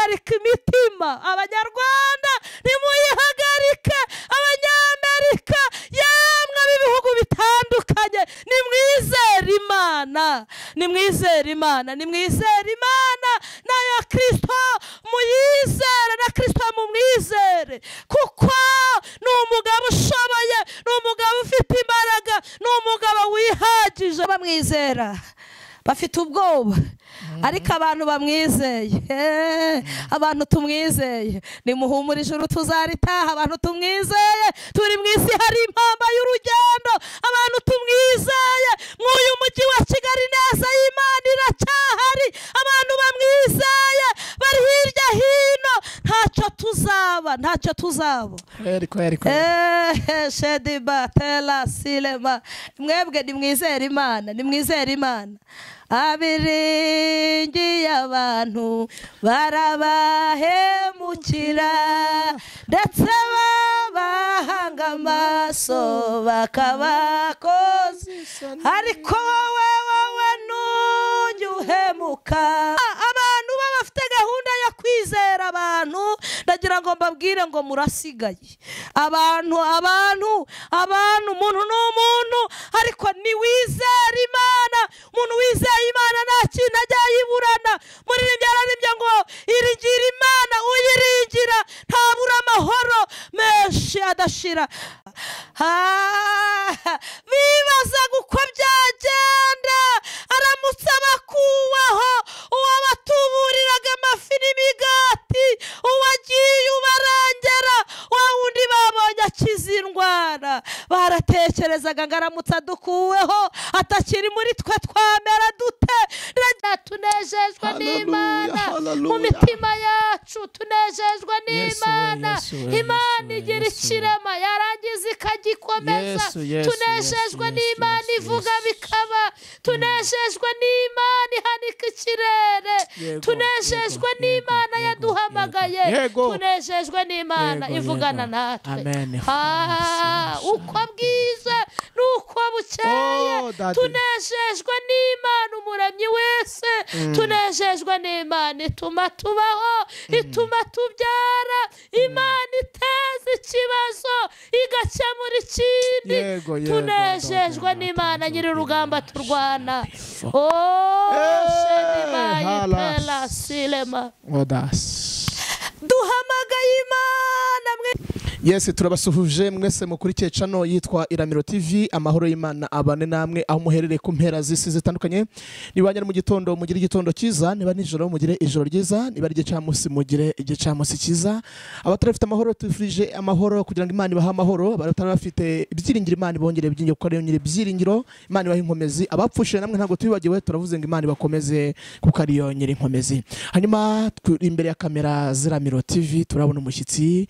Ntimuhagarike imitima abanyarwanda, ntimuyihagarike abanyamerika, yamwe b'ibihugu bitandukanye. Nimwizere Imana, nimwizere Imana, nimwizere Imana nayo Kristo muyizere, na Kristo mumwizere, kuko ni umugabo ushoboye, ni umugabo ufite imbaraga, ni umugabo wihagije. Bamwizera bafite ubwoba, ariko abantu bamwizeye, abantu tumwizeye, nimuhumure ijuru tuzaritaha. Abantu tumwizeye, turi mu isi hari impamba y'urugendo. Abantu tumwizeye mw'uyu mujyi wa Kigali neza y'Imana iracyahari. Abantu bamwizeye bari hirya hino, ntacyo tuzaba, ntacyo tuzaba. Shediba tela silema, mwebwe nimwizere Imana, nimwizere Imana. Abiringiye abantu barabahemukira, ndetse babahanga amaso bakabakoza, ariko wowe wowe ntujye uhemuka. Abantu baba bafite gahunda yo kwizera abantu, ndagira ngo mbabwire ngo murasigaye. Abantu abantu abantu, umuntu ni umuntu, ariko niwizera Imana. Umuntu wizeye Imana nta kintu ajya yiburana. Muririmbyi ararimbye ngo iringira Imana, uyiringira ntabura amahoro menshi adashira. Bibazaga uko byagenda aramutse abakuweho, uwabatuburiraga amafi n'imigati, uwagiye ubarengera, wa wundi babonye akiza indwara. Baratekerezaga ngo aramutse adukuweho atakiri muri twe twamera dute? Tunejejwe n'Imana mu mitima yacu, tunejejwe n'Imana. Imana igira ikirema yarangiza ikagikomeza. Tunejejwe n'Imana ivuga bikaba. Tunejejwe n'Imana ihanika ikirere. Tunejejwe n'Imana yaduhamagaye. Tunejejwe n'Imana ivugana natwe. Uko bwiza n'uko bukeye, tunejejwe n'Imana umuremyi wese. Tunejejwe n'Imana ituma tubaho, ituma tubyara. Imana iteza ikibazo igakemura ikindi. Tunejejwe n'Imana nyiri urugamba turwana. Duhamagaye Imana mwe. Yes, turabasuhuje mwese mukurikiye channel yitwa Iramiro TV. Amahoro y'Imana abane namwe aho muherereye ku mpera z'isi zitandukanye. Niba ari mu gitondo mugire igitondo cyiza, niba nijoro mugire ijoro ryiza, niba ari igicamunsi mugire igicamunsi cyiza. Abatarafite amahoro tufurije amahoro kugira ngo Imana ibahe amahoro. Abatari bafite ibyiringiro Imana ibongere ibyiringiro, kuko ariyo nyiri ibyiringiro. Imana ibahe inkomezi. Abapfushije namwe ntabwo tubibagiwe, turavuze ngo Imana ibakomeze kuko ariyo nyiri inkomezi. Hanyuma imbere ya kamera z'Iramiro TV turabona umushyitsi.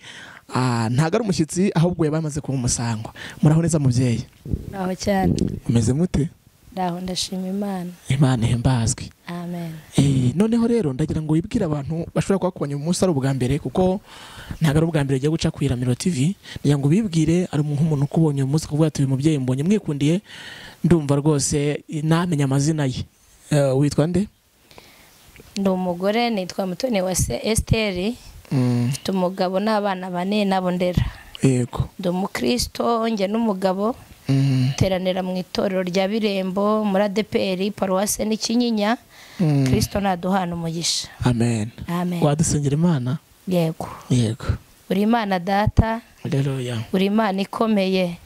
Ntago ari umushyitsi ahubwo yabamaze kuba umusango. Muraho neza mubyeyi? Ndaho cyane. Umeze mute? Ndaho, ndashima Imana. Imana ihembazwe. Amen. Noneho rero ndagira ngo wibwire abantu bashobora kuba kubonye umunsi ari ubwa mbere, kuko ntago ari ubwa mbere ugiye guca ku Iramiro TV. Ndagira ngo bibwire ari nk'umuntu ukubonye uyu munsi kuvuga ati uyu mubyeyi mbonye mwikundiye, ndumva rwose namenya amazina ye. Witwa nde? Ndi umugore, nitwa Mutoni wa Esther. Mfite umugabo n'abana bane nabo ndera. Yego. Ndi umukristo, njye n'umugabo teranira mu itorero rya Birembo muri ADPR paruwase n'ikinyinya. Kristo naduhana umugisha. Amen. Amen. Wadusengera Imana? Yego. Yego. Uri Imana data. Haleluya. Uri Imana ikomeye.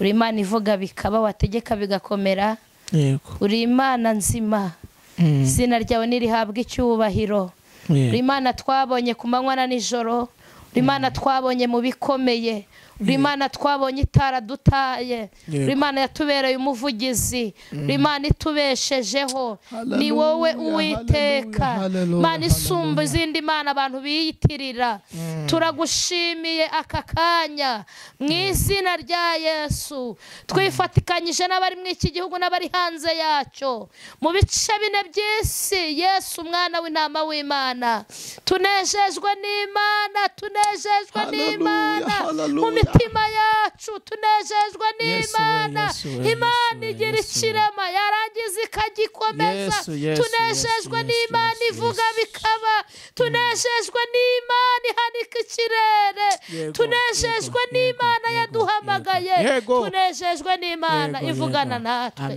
Uri Imana ivuga bikaba, wategeka bigakomera. Yego. Uri Imana nzima. Izina ryawe nirihabwa icyubahiro. Uri Imana twabonye ku manywa na nijoro. Uri Imana twabonye mu bikomeye. Uri Imana twabonye itaradutaye. Uri Imana yatubereye umuvugizi. Uri Imana itubeshejeho. Ni wowe Uwiteka, Imana isumba izindi mana abantu biyitirira. Turagushimiye aka kanya mu izina rya Yesu. Twifatikanyije n'abari mu iki gihugu n'abari hanze yacyo, mu bice bine by'isi. Yesu umwana w'intama w'Imana, tunejejwe n'Imana, tunejejwe n'Imana mu Imitima yacu tunejejwe n'Imana. Imana igira ikirema yarangiza ikagikomeza. Tunejejwe n'Imana ivuga bikaba. Tunejejwe n'Imana ihanika ikirere. Tunejejwe n'Imana yaduhamagaye. Tunejejwe n'Imana ivugana natwe.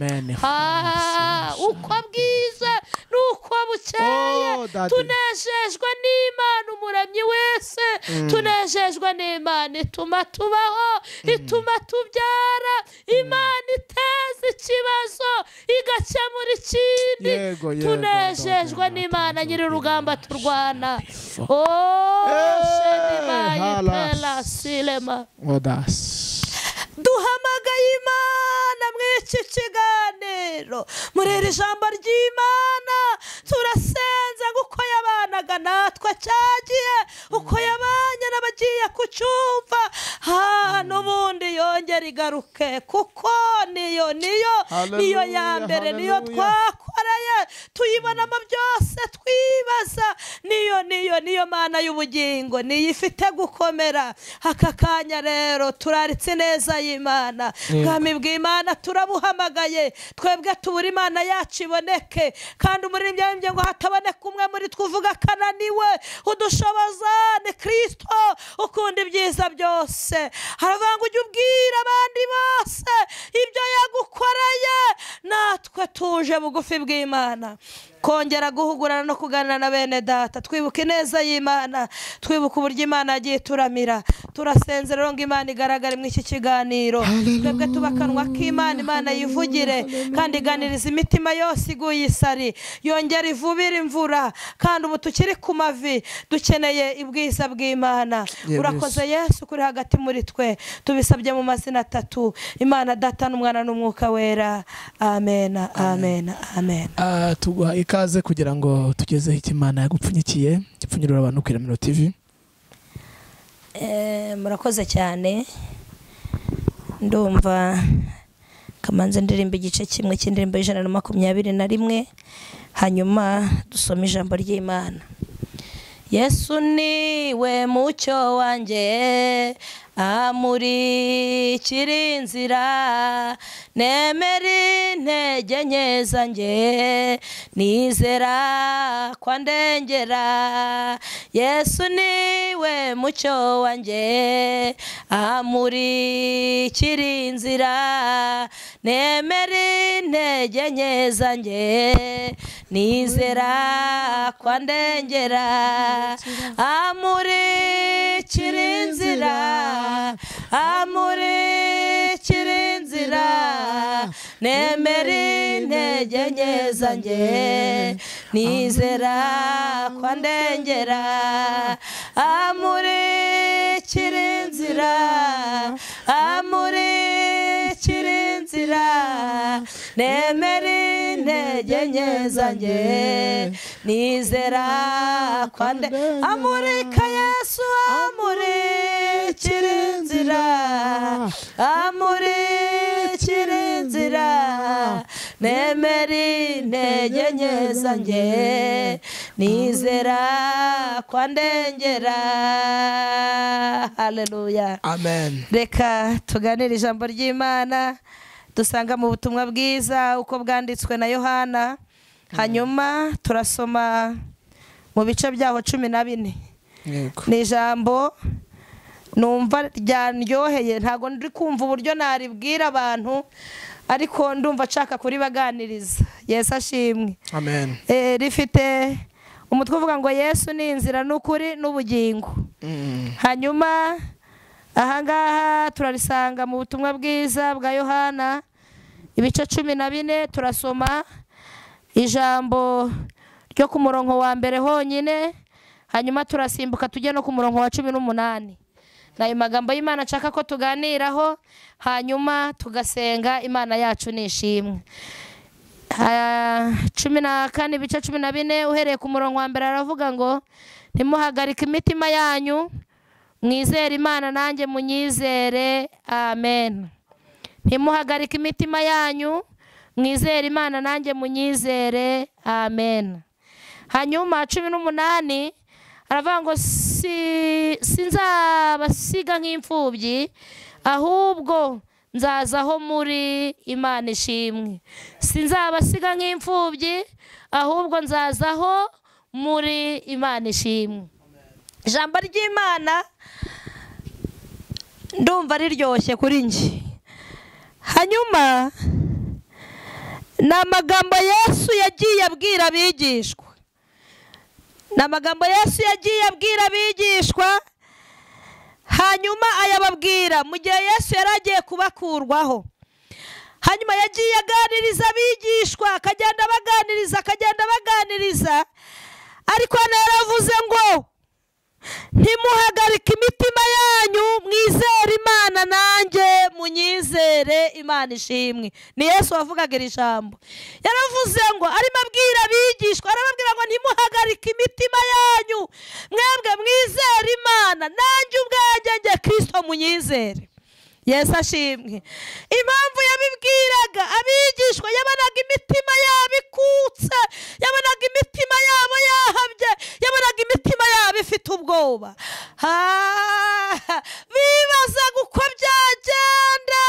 Uko bwiza nuko bukeye tunejejwe n'Imana umuremyi wese. Tunejejwe n'Imana ituma tubaho, ituma tubyara. Imana iteza ikibazo igakemura ikindi. Tunejejwe n'Imana nyiri urugamba turwana. Duhamagaye Imana mw'iki kiganiro, muri iri jambo ry'Imana turasenze ngo uko yabanaga natwe cyagiye, uko yabanye n'abagiye kucyumva, n'ubundi yongera igaruke, kuko niyo niyo niyo ya mbere, niyo twakoreye tuyibonamo byose twibaza. Niyo niyo niyo Mana y'ubugingo, niyo ifite gukomera. Aka kanya rero turaritse neza y'Imana. Bwami bw'Imana turabuhamagaye, twebwe tubura Imana yacu iboneke. Kandi umuririmbyi yaririmbye ngo hataboneka umwe muri twe uvuga kananiwe, udushoboza ni Kristo ukunda ibyiza byose. Haravuga ngo ujye ubwira abandi bose ibyo yagukoreye. Natwe tuje bugufi bw'Imana kongera guhugurana no kuganira na bene data, twibuka ineza y'Imana, twibuka uburyo Imana yagiye turamira. Turasenze rero ngo Imana igaragare mu iki kiganiro. Twebwe tubakanwa k'Imana, Imana yivugire kandi iganiriza imitima yose iguye isari, yongera ivubira imvura. Kandi ubu tukiri ku mavi dukeneye ibwiza bw'Imana. Urakoze Yesu kuri hagati muri twe, tubisabye mu mazina atatu, Imana Data n'Umwana n'Umwuka Wera. Amen, amen, amen. Tuguha ikaze kugira ngo tugezeho icyo Imana yagupfunyikiye, gipfunyirira abantu ku Iramiro TV. Murakoze cyane. Ndumva kamanze ndirimba igice kimwe cy'indirimbo 121, hanyuma dusome ijambo ry'Imana. Yesu niwe mucyo wanjye, amurikira inzira, nemera intege nke zanjye, nizera ko andengera. Yesu niwe mucyo wanjye, amurikira inzira, nemera intege nke zanjye, nizera ko andengera. Amurikira inzira, amurikira inzira, nemera intege nke zanjye, nizera ko andengera. Amurikira inzira, amurikira inzira, nemera intege nke zanjye, nizera ko andengera. Amurika Yesu, amurikira inzira, amurikira inzira, nemera intege nke zanjye, nizera ko andengera. Haleluya, amen. Reka tuganire ijambo ry'Imana dusanga mu butumwa bwiza uko bwanditswe na Yohana. Hanyuma turasoma mu bice byaho 14. Ni ijambo numva ryanryoheye, ntago ndi kumva uburyo naribwira abantu, ariko ndumva nshaka kuribaganiriza. Yesu ashimwe, amen. Rifite umutwe uvuga ngo Yesu ni inzira n'ukuri n'ubugingo. Hanyuma ahangaha turarisanga mu butumwa bwiza bwa Yohana ibice 14, turasoma ijambo ryo ku murongo wa mbere honyine, hanyuma turasimbuka tujye no ku murongo wa 18. Nayo magambo y'Imana nshaka ko tuganiraho, hanyuma tugasenga Imana yacu nishimwe. 14 ibice 14 uhereye ku murongo wa mbere aravuga ngo ntimuhagarike imitima yanyu, mwizere Imana nanjye munyizere. Amen. Ntimuhagarike imitima yanyu, mwizere Imana nanjye munyizere. Amen. Hanyuma 18 Aravuga ngo sinzabasiga nk'imfubyi, ahubwo nzazaho muri. Imana ishimwe. Sinzabasiga nk'imfubyi, ahubwo nzazaho muri. Imana ishimwe. Ijambo ry'Imana ndumva riryoshye kuri njye. Hanyuma ni amagambo Yesu yagiye abwira abigishwa. Ni amagambo Yesu yagiye abwira abigishwa, hanyuma ayababwira mu gihe Yesu yari agiye kubakurwaho. Hanyuma yagiye aganiriza abigishwa, akagenda abaganiriza, akagenda abaganiriza, ariko hano yaravuze ngo ntimuhagarike imitima yanyu, mwizere Imana nanjye munyizere. Imana ishimwe. Ni Yesu wavugaga iri jambo. Yaravuze ngo arimo abwira abigishwa, arababwira ngo ntimuhagarike imitima yanyu, mwebwe mwizere Imana nanjye ubwanjye njye Kristo munyizere. Yesu ashimwe. Impamvu yabibwiraga abigishwa, yabonaga imitima yabo ikutse, yabonaga imitima yabo yahabye, yabonaga imitima yabo ifite ubwoba. Bibazaga uko byagenda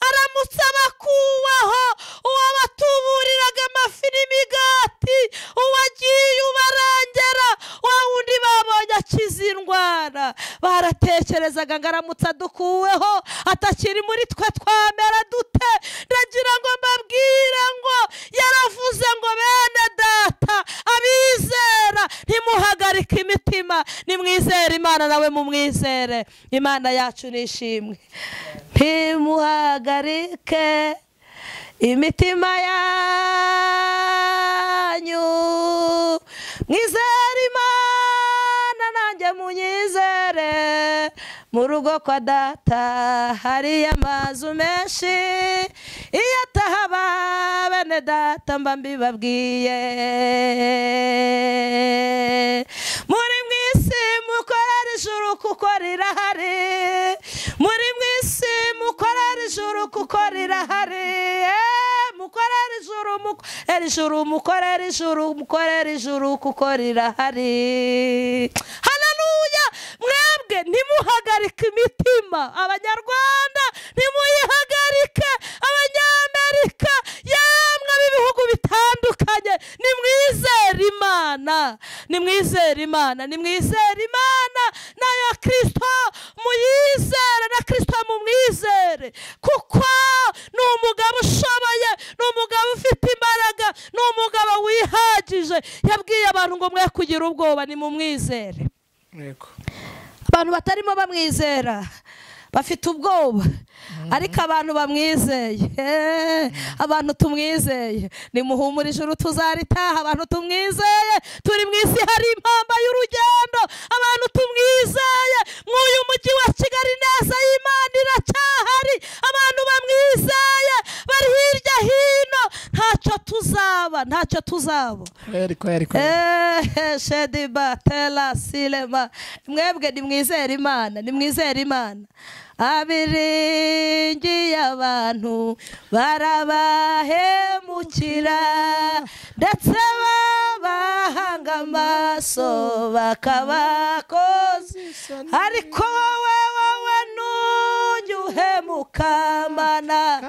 aramutse abakuwaho, uwabatuburiraga amafi n'imigati, uwagiye ubarengera, wa wundi babonye akiza indwara. Baratekerezaga ngo aramutse adukuweho, atakiri muri twe twamera dute? Ndagira ngo mbabwire ngo yaravuze ngo bene data abizera ntimuhagarike imitima, nimwizere Imana nawe mumwizere. Imana yacu nishimwe. Ntimuhagarike imitima yanyu, mwizere Imana nanjye munyizere. Mu rugo kwa data hari amazu menshi, iyo atahaba bene data mba mbibabwiye. Muri mwisi mukorera ijuru kuko rirahari, muri mwisi mukorera ijuru kuko rirahari, mukorera ijuru, mukorera ijuru, mukorera ijuru, mukorera ijuru kuko rirahari. Haleluya! Mwebwe ntimuhagarike imitima, Abanyarwanda ntimuyihagarike, Abanyamerika, yamwe b'ibihugu bitandukanye, nimwizere Imana, nimwizere Imana, nimwizere Imana nayo Kristo muyizere, na Kristo mumwizere, kuko ni umugabo ushoboye, ni umugabo ufite imbaraga, ni umugabo wihagije. Yabwiye abantu ngo mwe kugira ubwoba, nimumwizere. Abantu batarimo bamwizera bafite ubwoba, ariko abantu bamwizeye, abantu tumwizeye, nimuhumure ijuru tuzaritaha. Abantu tumwizeye, turi mu isi hari impamba y'urugendo. Abantu tumwizeye, mw'uyu mujyi wa Kigali neza y'Imana iracyahari. Abantu bamwizeye bari hirya hino, ntacyo tuzaba, ntacyo tuzaba. Shediba tela silema. Mwebwe nimwizere Imana, nimwizere Imana. Abiringiye abantu barabahemukira, ndetse babahanga amaso bakabakoza, ariko wowe wowe ntujye uhemuka Mana,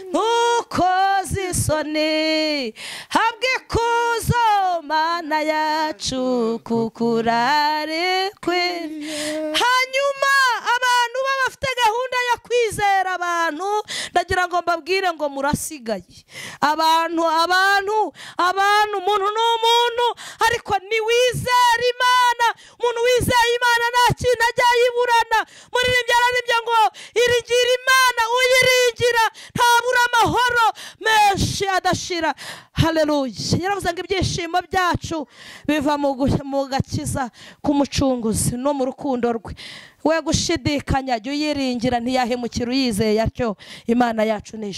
ntukoze isoni, habwe ikuzo Mana yacu kuko urari kwiriye. Hanyuma abantu bafite gahunda yo kwizera abantu, ndagira ngo mbabwire ngo murasigaye. Abantu abantu abantu, umuntu ni umuntu, ariko ni wizera Imana. Umuntu wizeye Imana nta kintu ajya yiburana. Muririmbyi araririmbye ngo iringira Imana, uyiringira ntabura amahoro menshi adashira. Haleluya! Yaravuze ngo ibyishimo byacu biva mu gakiza k'umucunguzi no mu rukundo rwe. We gushidikanya, jya uyiringira, ntiyahemukira uyizeye atyo. Imana yacu nishimwe.